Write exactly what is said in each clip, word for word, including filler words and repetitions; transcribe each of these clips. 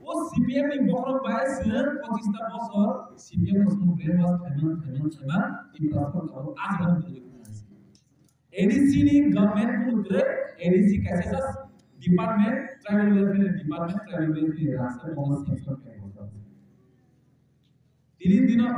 O C P M ni bokhorok bai chwng pochista bosor C P M no chwng brainwash khaiman, khaiman, khaiman, Tiprasa rok abo ajabani bwrwi khna hai se. A D C ni government kunu kwrwi, A D C kaisa just department, tribal welfare department, tribal welfare rang se bono sanction khlai bo. Tini dino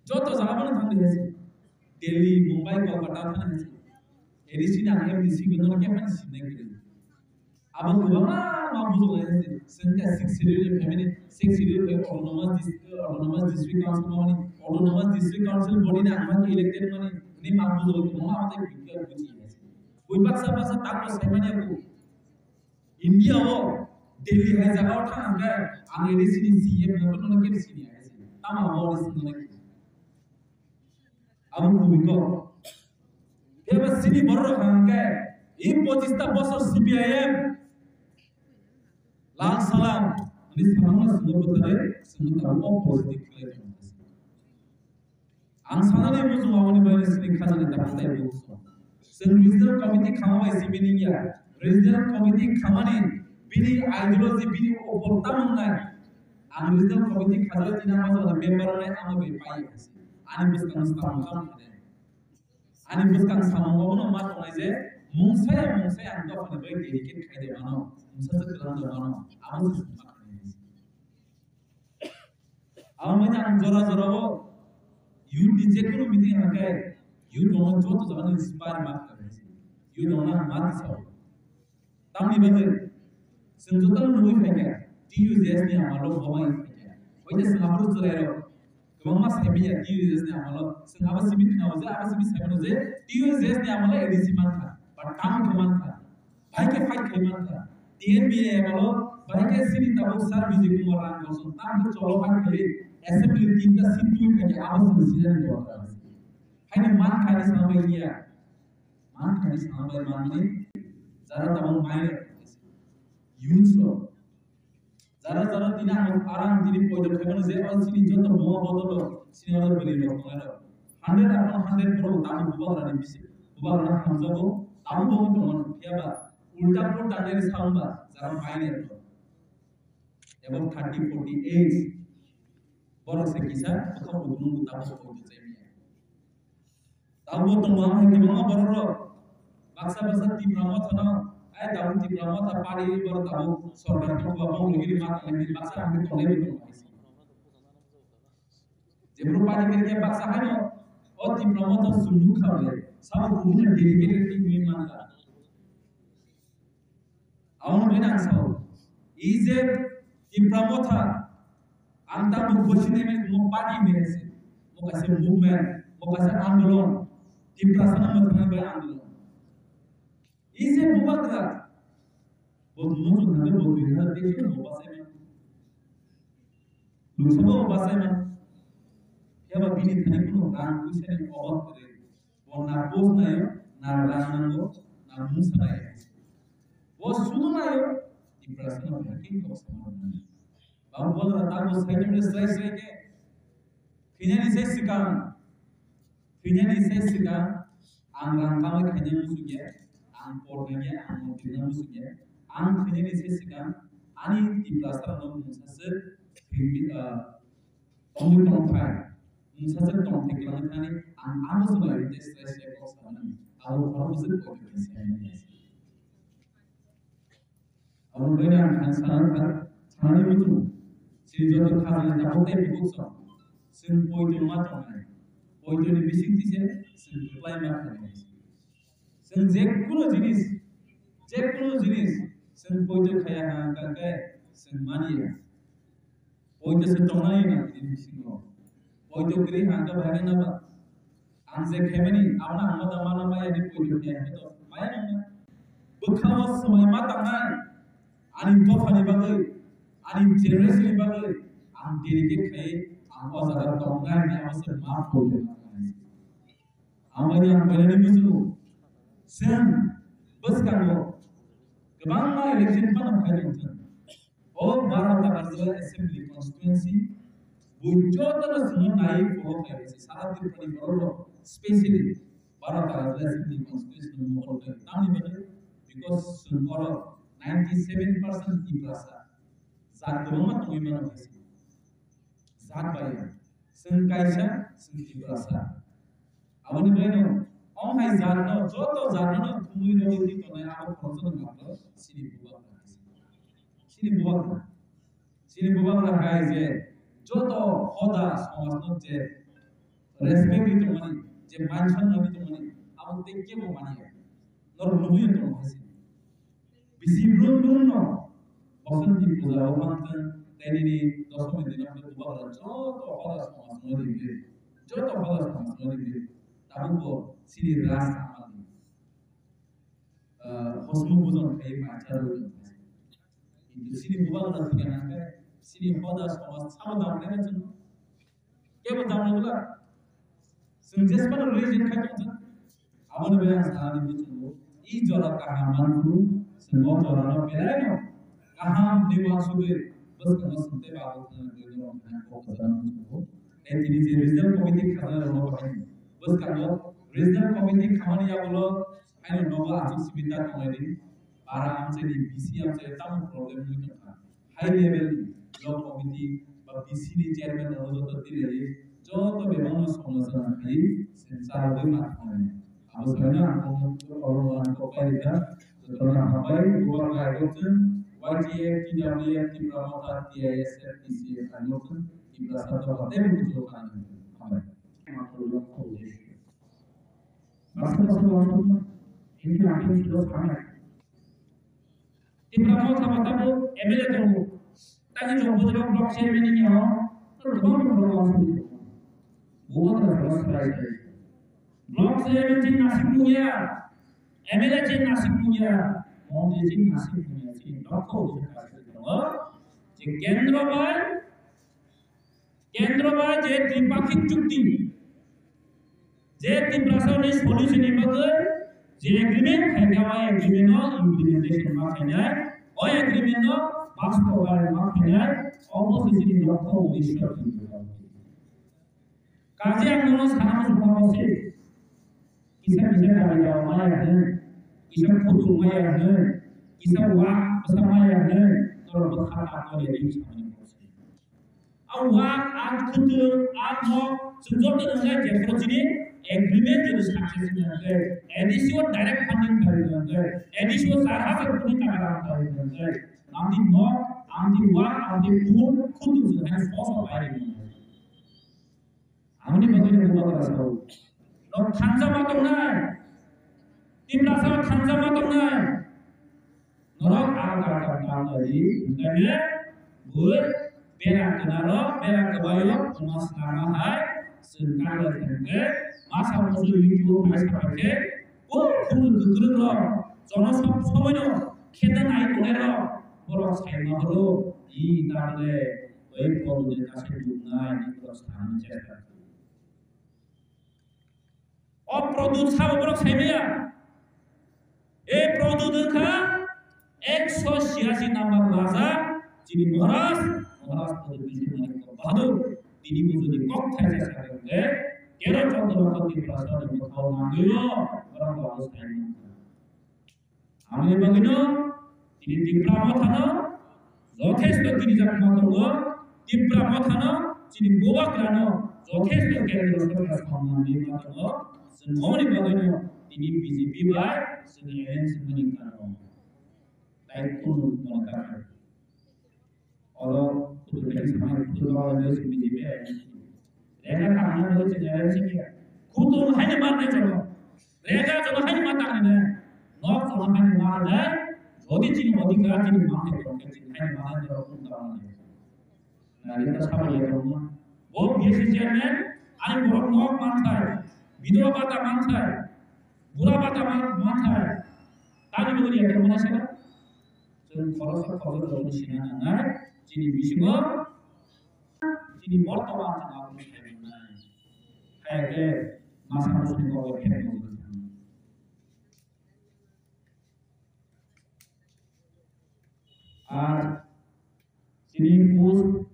joto jaga bono thangdi hai se. Delhi, Mumbai, Kolkata thangdi hai se. A D C ni ang M D C gwnang khe phani sinai kwrwi. Abo kwbangma ma bujok lai se. Sengkha six schedule ni family, six schedule bai autonomous dis-, autonomous district council mani, autonomous district council body ni ang ma elected mani, ni ma bujok kwbangma abo tai buji hai se. Bui baksa baksa tak bo sai mani aku. India o Delhi hai jaga o thang khe ang A D C ni C M no bono khe sini hai se. Tamo abo ni sini nai. Abo kubui kok. Phiya ba chini borok rok hwnkhe, i pochista bosor C P I M, Lal Salam, ani samungno chwngno bwtharwi, chwngno tabuk o policy khlai tongkha. Ang sanani muchungo aboni bagwi chini khajani daphang tei bukuso. Chwng regional committee khama bai simi ningya. Regional committee khamani bini ideology, bini opor tamung nai. Ang regional committee khajak tini ang majak member nai amo bai pai. Ani bwskang samung kha. Ani bwskang samung obono ma tongnai je mungsaya mungsaya ang dophani bai dedicate khai de mano, mungsa se kwlang de mano, abo se ma khnai. Abo manya ang jora jora o youth ni je kunu meeting hangkai youth rok joto jaga ni inspire ma khnai. Youth rok na ma tisao. Tamni bagwi chwng jotono nugwi phaikha, T U J S ni amalo bo bai phaikha. Oide chwng aphuru chwrairok kwbangma saimanya T U J S ni amalo, chwng abo simi khwnao je, abo simi saimano je, T U J S ni amalo A D C mankha, ba tamo khe mankha, bai khe fight khai mankha. T N B ni amalo bai khe chini tabuk Sir Vijay Kumar Rangoson tamo khe cholo fight khai assembly tinta seat twi phaikha, abo chwng sinani dorkar. Haino mankha ni sambai ya. Mankha ni sambai manmani jara tabuk minor youth rok. Jara jara tini ang arang tini poito khaimano je o chini joto buma bodolo chini oro bwrwi rok tongnai rok. Hundred upon hundred borok tabuk bubagrani bisi, bubagrani hamjago tabuk bo tongmano. Phiya ba ulta pur tangnai ni samung ba jara minor rok. Above thirty, forty age borok se kisa bwkha bukung tabuk poito chaimaya. Tabuk tongo ang hai kwbangma borok rok. Baksa baksa Tipra Motha no, ai tabuk Tipra Motha party borok tabuk sorkar tongkha bong logini ma tongnai baksa ang tongnai bo tongo. Jephru party khe baksa haino o Tipra Motha sumbu kha bai sabo kubuni dedicated ni mui manka. Abono bai nang sao. E J Tipra Motha, ang tamo bosi nai mo party ni hese, mo kaisa movement, mo kaisa andolon, Tiprasa no motha bai andolon. E J bubagra, bo mutu hande bo dui hazar teis mo basai man. Lungsabo basai man. Yaba bini thani kuno rang puisa ni obab kwrwi. Bo na post nayo, na rang nango, na mungsa nayo. Bo sudu nayo, Tiprasa no bhai king kok sama nayo. Babu bogra tamo saitung le srai srai ke. Thwinani se swkang, thwinani se swkang, ang rang kamai khaina muchungya, ang pornaina, ang montrina muchungya, ang thwinani se swkang, ani Tiprasa no mungsa se thwini, ah, tongwi tongthai, mungsa se tongthai kwlangwi thani, ang amo se bai tei srai srai kok sanani, abo khorok se kok khe sanani. Abo bai ang khan sana kha, sanani muchung. Chini joto khajani tabuk tei bukuk song. Chwng poito ma tongnai. Poito ni bising tise chwng kwplai ma khanai. Chwng je kuno jinis, je kuno jinis chwng poito khaya ha kangkai chwng mani ya. Poito se tongnai na tini bisingo. Poito kwrwi hangka bahai na ba. Ang je khaimani, abna ang mata mana maya ni poito khe hangka to maya nang na. Bwkha o swmai ma tangnai. Ani dopha ni bagwi, ani generation ni bagwi, ang dedicate khai, ang o jaga tongnai ni abo se ma poito ma tangnai. Amoni ang bainani muchungo. Chwng bwskango kwbangma election phano phai tongthwng. O Baro Takarjala Assembly Constituency bo jotono chwngno naiwi follow khlai se sara Tripura ni borok rok specially Baro Takarjala Assembly Constituency no mokol khlai tamni bagwi because chwng oro ninety seven percent Tiprasa. Jat kwbangma tongwi mano hai se. Jat bai ya. Chwng kaisa, chwng Tiprasa. Aboni bagwino, o hai jatno, joto jatno thumwi rwgwi twi tongnai abo khoroksa no matro chini bubagra hai se. Chini bubagra. Chini bubagra hai je joto hoda somajno je respect rwi tongmani, je man san rwi tongmani, abo tei kebo manya. Norok nugwi tongo hai se. Bisi brum brum no Basanti puja o mantwng tei nini dosomi dino khe bubagra joto hoda somajno ringwi, joto hoda somajno ringwi. Tabukbo chini Raj Amalni, ah, hosmuk bujon khai mancha rwi tongkha. Kintu chini bubagra thwikha nangkhe chini hoda somaj sabo dam khe chwng kebo dam nangla. Chwng jesmano religion khai tongkha. Aboni bagwi ang sanani muchungo, i jora kaham manphuru, chwng o jorano belaino kaham hwnwi uansugwi bwskango chwng tei bagwi thangna bagwi norok kok kwchangma muchungo. Tei tini je regional committee khamani rokno bahai bwskango regional committee khamani yagulo haino nogo achuk simi ta tonglai di. Bara amchaini B C amchai tamo problem wngwi tongkha. High level ni block committee ba B C ni chairman rok joto twilawi joto bebakno somajana khai se charogwi ma thangwi. Abo saino ang kok oro ang kok pai rikha. Jotono hambai bubagra hai kok chwng Y T F, T W F, Tipra Motha, T I S F, T C F hai kok chwng Tiprasa dopha tei bujo kha hambai. Basa basa wangtuma, hindi akhir sudah sama. Tipra Motha bo tabuk M L A tongo. Tani Jompuijala block chairman ni yago, tor kwbang borok wangtuma. Bubagra sala sala sala. Block chairman chini nasib muya, M L A chini nasib muya, montri chini nasib muya, chini dokho wngwi thangwi tongo. Je kendro bai Kendro bai je tripakhik chukti, je Tiprasani solution ni bagwi je agreement khaikha, o agreement no implementation ma khainai, o agreement no bastobayon ma khainai, obo se chini lokho uddesho. Kaje ang nono sana muchung ma se, kisa kisa gari rok maya hwn, kisa photo maya hwn, kisa wak bwsa maya hwn, norok bwkha ta kole ring samani. A wak, a khwtwng, a nok, chwng joto nwngnai jephuru chini agreement jodi success wngya hwnkhe, A D C o direct funding khlai wngya hwnkhe, A D C o char hajar koti taka rang khlai wngya hwnkhe, amni nok, amni wak, amni phul, khwtwng chwng hai soso pai rwngya. Amoni bagwi no bubagra sao. Nok thansa ma tongnai. Tiprasa thansa ma tongnai. Norok ang kha kha kha kha di, hwnkhe bui bera kwna rok, bera kwbai rok, omo swnama hai, chwng kagwi thangkhe, masa musu YouTube hai sapai khe, o khumui kwkrwng rok, jono sob somoi no kheda nai tongnai rok, borok sai ma horo, i tamle, oi pol de kase duknai, ni borok sanani chesta. O Pradyut sabo borok saimaya. E Pradyut wngkha ekso chiyasi number raja, chini Maharaj, Maharaj Pradyut Biswanath Bahadur, tini bujoni kok thaisa sakhe, tero chondro koti prasad ni mothao nangwio, borok bo abo saimaya. Amoni bagwino chini Tipra Mothano jothesto kirijakma tongo, Tipra Mothano chini bubagrano jothesto kendro sorkar samnani ma tongo. Chwng omoni bagwino tini B J P bai chwng alliance wngmani karon. Tai kunu mono karon. Oro kutung bai samai kutung ba wai se B J P ai. Rega tangna bo se jai se ya. Kutung hai ma nai jalo. Rega jalo hai ma tang ne. Nok jalo hai ma nai. Jodi chini odhikar chini ma hai to ke chini hai ma nai jalo kun ta ma nai. Na rega sabo ya to ma. Bo B S C chairman ani borok nok man thai. Bidwa bata man thai. Bura bata man man thai. Tani bo ya to ma sai. Chwng khoroksa khoroksa rokni sina nangnai, chini bisingo, chini bortoman chwng abono sai manai. Hai khe masa musuni kok bai phek nang. Ar chini post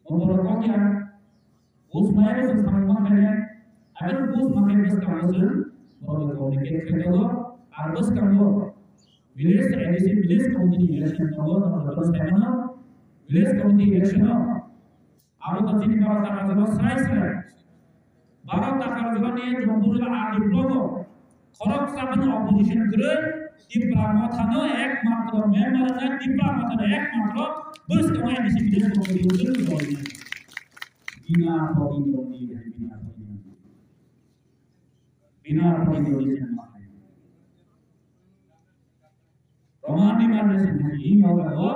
Borok kok ya, bus maya bus samung ma khainai, agar bus ma khai bus kamo se, borok communicate khai tongo, ar bus kamo village A D C village committee ni election tongo, norok joto sai mano, Village committee election o abo to chini Bharat Takar Jala srai srai. Bharat Takar Jala ni Jompu Jala R D block o khorok sa phano opposition kwrwi, Tipra Motha no ekmatro member na Tipra Motha no ekmatro bwskang A D C village committee o kwrwi. Bina podi podi bina podi. Bina podi podi. Roman ni man ni sini i moga o,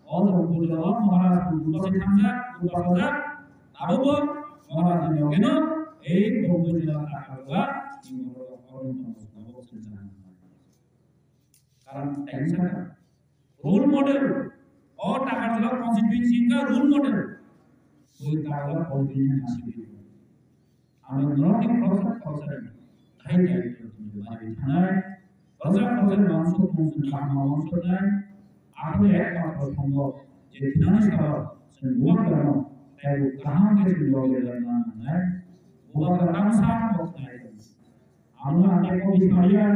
o jong pujo o Maharaj pujo ko se thangja, pujo ko ja, abo bo Maharaj ni yoge no, ei pujo ko ja ta ka ga, i moga o, o jong pujo ko se thangja. Karan tensa ka. Role model, o Takarjala constituency ka role model. Oi Takarjala constituency na sibi. Ang norokni khoroksa khoroksa ni thai thai tongwi bari thanai. Khoroksa khoroksa ni uansuk mung song kaham uansuknai. Aphuru ek matro thongo je thinani salo chwng bubagrano tei kaham khe chwng logi rwna nangnai. Bubagra tangsa kok khnai tong. Ang ang khe kok khnai ya,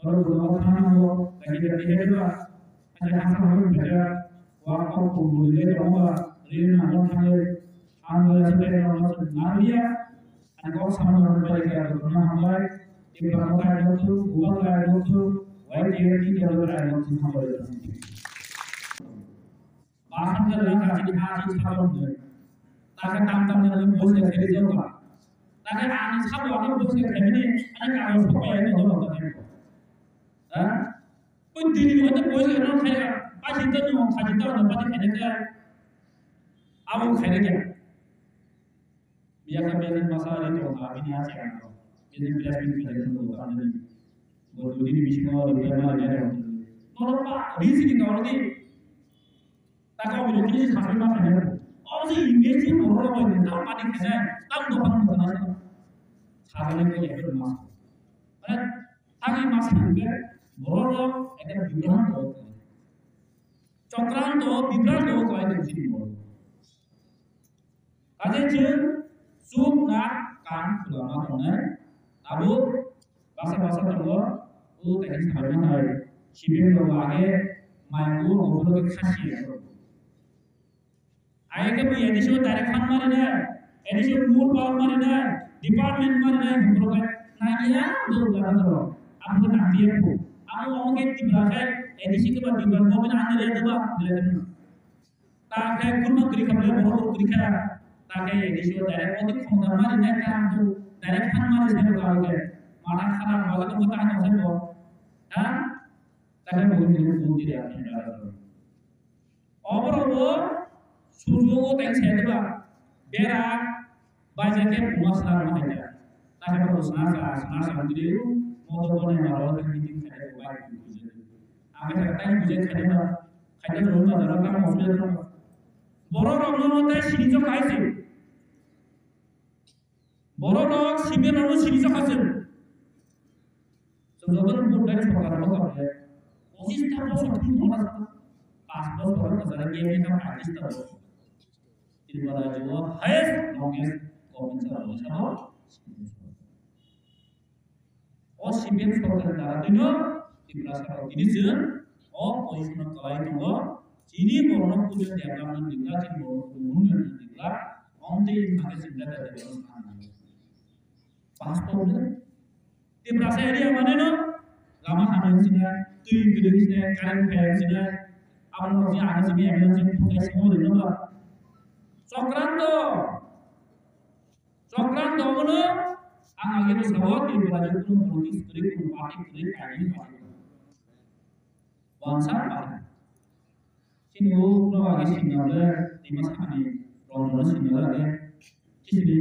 norok bubagra thang nango, kaki kaki heba. Ani hasa horo beda, wa kok kok bulu le tongo, rin na mo thang le, ang le se le no se na ria, ani kok sama no beda ya no hambai, Tipra Motha no tu, bubagra no tu, wai ti ti to le no tu hambai. Bahasa ke lang kasi ha si sabon ne. Taka tam tam ne bos ke kheri jauh ka. Taka ani sabon ne bos ke kheri ne, ani ka lo sok ya no jauh ka. Ha? Pun dini mo te bos ke no khaya, pa jinta no kha jinta no pa khaya ka. Abo khaya ka. Biya kha biya kha masa ri tong kha bini a chang. Bini press meet kha jang tong kha bini. Bo dui din bisingo reply ma reply tong. Noro pa risi ni kawal di. Ta kawal ni kini sa ma kha ne. O si image ni borok rok ni ta pa ni kha ne. Ta do pa ni kha ne. Sa ne ko ye ma. Mane ta ni ma sa ne. Borok rok ekta bibranto. Chokranto bibranto ko ai de si borok. Kaje chwng chuk na kan khulama tongnai. Abo basa basa tongo, o tei sabai manai. Sibir rok age mai o obo ke khasi ya. Ai ke bi A D C o direct fund mari nai, A D C o mur power mari nai, department mari nai, hum rok nai ya do la do. Abo na dia ko. Abo o ke tibra kai A D C ke ba tibra ko bin ande le do ba. Ta khe kurma kwrwi kha bole borok kwrwi kha. Ta khe A D C o direct odi khonda mari nai ta tu direct phan mari se ta ke. Mana khara wala to ta no se bo. Ha? Ta khe bo ni bo dire a khe da. Oborok bo suju o tai se ba. Bera Baja ke buma sar ma haida. Tahe ko sar sa sar sa diri u moto bone ma ro ke meeting khai ko bai ku je. Ame ta tai ku je khai ma khai ta ro ma ro ta mo su ro. Borok rok no tai sini jo khai se. Borok rok sibe no sini jo khai se. Joto no vote dai sorkar no kare. Pochis ta bosor thum no na. Pas bosor no jara ke me ka pachis ta bosor. Tripura rajyo o highest longest government chwla wngwi sabo C P M sorkar. O C P M sorkar ni dara twino Tripura saka tini chwng o position o kwlai tongo. Chini borokno puja development ni dikla, chini borokno puja unnayonni dikla, omtwi wngkha khe chwng da da development sana nango. Bastop le Tiprasa area mane no lama hamya sina, twi kwrwi sina, current phai sina, abo no je age sini age sini phutai simo de no ba. Chokranto, Chokranto bono ang age no sabo Tiprasa je kuno politics kwrwi, kuno party kwrwi, kaini party. Wansa party. Chini o no age sini le Dimasa ni rong no sini le age. Chini,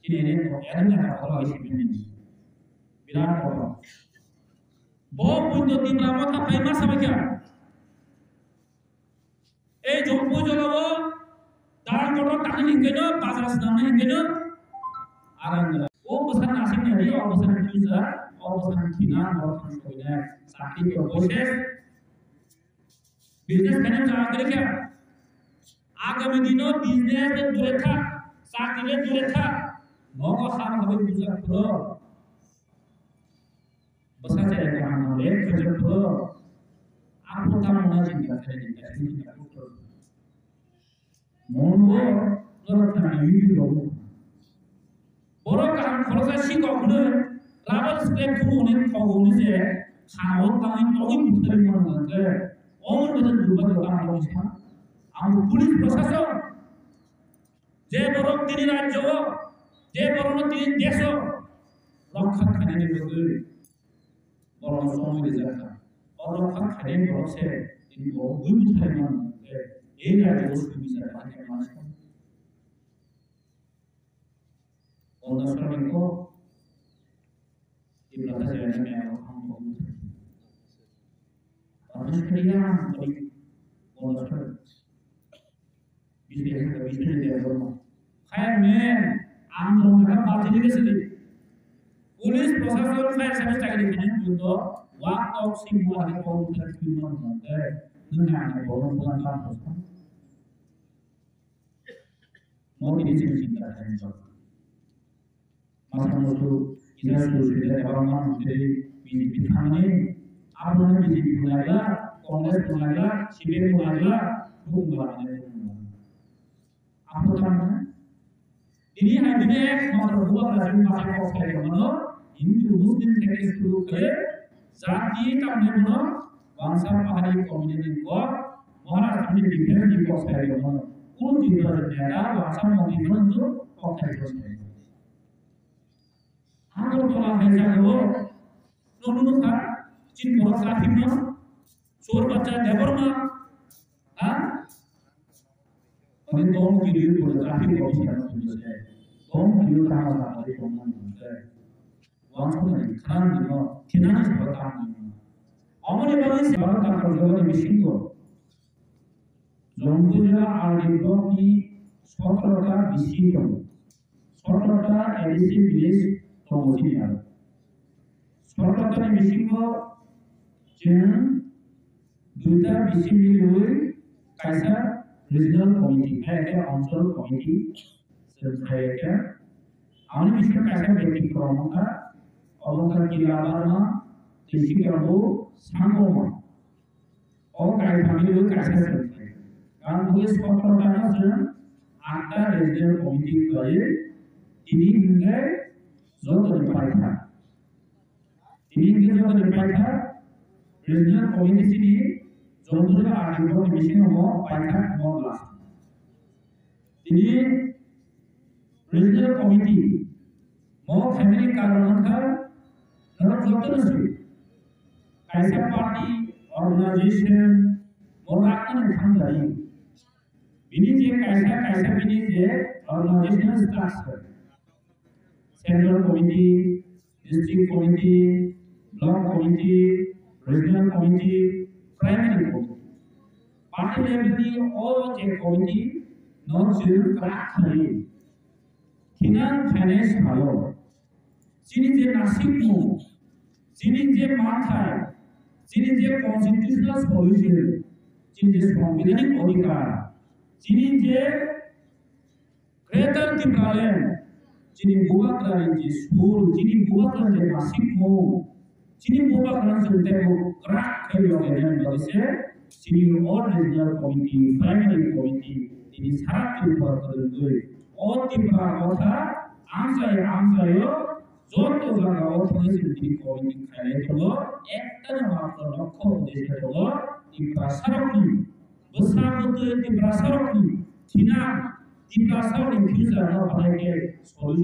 chini area no age sini le age. Birat kotor. Bo pundo Tipra Motha phai ma sabai kha. Ei jong pujo labo darang kotor tangni hingkeno, bazar snamni hingkeno, arang gala. O bwsa nasing nadi, o bwsa ni puja, o bwsa ni thina, o bwsa ni soina, sakti to process. Business khaina chakri kha. Agami dino business le dure tha, chakri le dure tha. Nogo ham habai puja khoro. Bwsa chaya kaham le khajak khoro. Apo tamo na jinda khaina jinda khaina jinda khoro. Mono norok khna YouTube rogo. Borok kaham khoroksa sikok hwnwi rubber stamp thumwi hwnwi thogo hwnwi je khao tangwi tongwi butharwi mano hwnkhe omo khe jubak tamo wngkha. Ang police prosason je borok tini rajyo o, je borokno tini desh o rokha khainani bagwi borokno chongwi rijak kha. O rokha khainai borok se tini borok bui bwthai mano hwnkhe ei rajyo o subichar khainai mano. Onda sora ni ko Ibla ta jaya na me aro khang ko. Parmeshwar ya ko. Onda sora. Bisni ha bisni de ko. Khair men ang dong ka party ni sini. Police prosason khair sa chakri khani to wa tok si wa ha ko ta ki man de. Nang ha ko ko ta ko. Mo tini chini chinta khainai jok. Masa musu kisa suru suru kwbangma mantri B J P thangni, abono B J P bo naila, Congress bo naila, C P M bo naila, bukung bo naila. Apo thangna. Tini hai bini ek matro bubagra chini bahai kok sai mano, Hindu Muslim theke suru khe, jati tamni bono, wangsa pahari community ni kok, Maharashtra ni defense ni kok sai mano. Kunu Tripura ni neta, wangsa mantri bono tu kok sai mano. Agartala hai jagao, nukha, chini borok traffic no, Chor bacha Debbarma, ha? Ani tong kiri borok traffic officer no tong kiri tama sa ari tong man tong. Wangsa ni khan ni no, thina ni sa tam ni no. Amoni bani se ba ta ko jogani bisingo. Jongkuja R D block ni sotrota B C tongo. Sotrota A D C village tongo chini aro. Sotrota ni bisingo chwng duita B C miliwi kaisa regional committee, hai khe Anchal committee chwng khai khe. Ani bisingo kaisa betikromkha, obo wngkha Kila Barma, tei sikhe bo Sangoma. O kaisa bini kaisa se. Ang bui sotrota no chwng atta regional committee khlaiwi tini hwnkhe joto ni paitha. Tini hwnkhe joto ni paitha regional committee chini Jongkuja R D block ni bisingo mo paitha mo last. Tini regional committee mo khaimani karon wngkha norok jotono swi kaisa party, organization mo raknani thangdari. Bini je kaisa kaisa bini je organizational structure, central committee, district committee, block committee, regional committee, primary committee. Party level ni o je committee no chwng kwrak khlaiwi thinang phainai salo chini je nasikmung, chini je manthai, chini je constitutional solution, chini je sanbidhanik adhikar, chini je Greater Tipraland, chini bubagrani je sur, chini bubagrani je nasikmung, chini bubagrani je teibo kwrak khe logainani bagwi se chini o regional committee, primary committee, tini sara Tripura kwrwngwi o Tipra motha amchai amchaio joto jagao thangwi chini tini committee khainai tongo, ektano matro lokho uddesho tongo, Tiprasarokni bwsa bwtwi Tiprasarokni thina, Tiprasarokni future no bahai khe solution.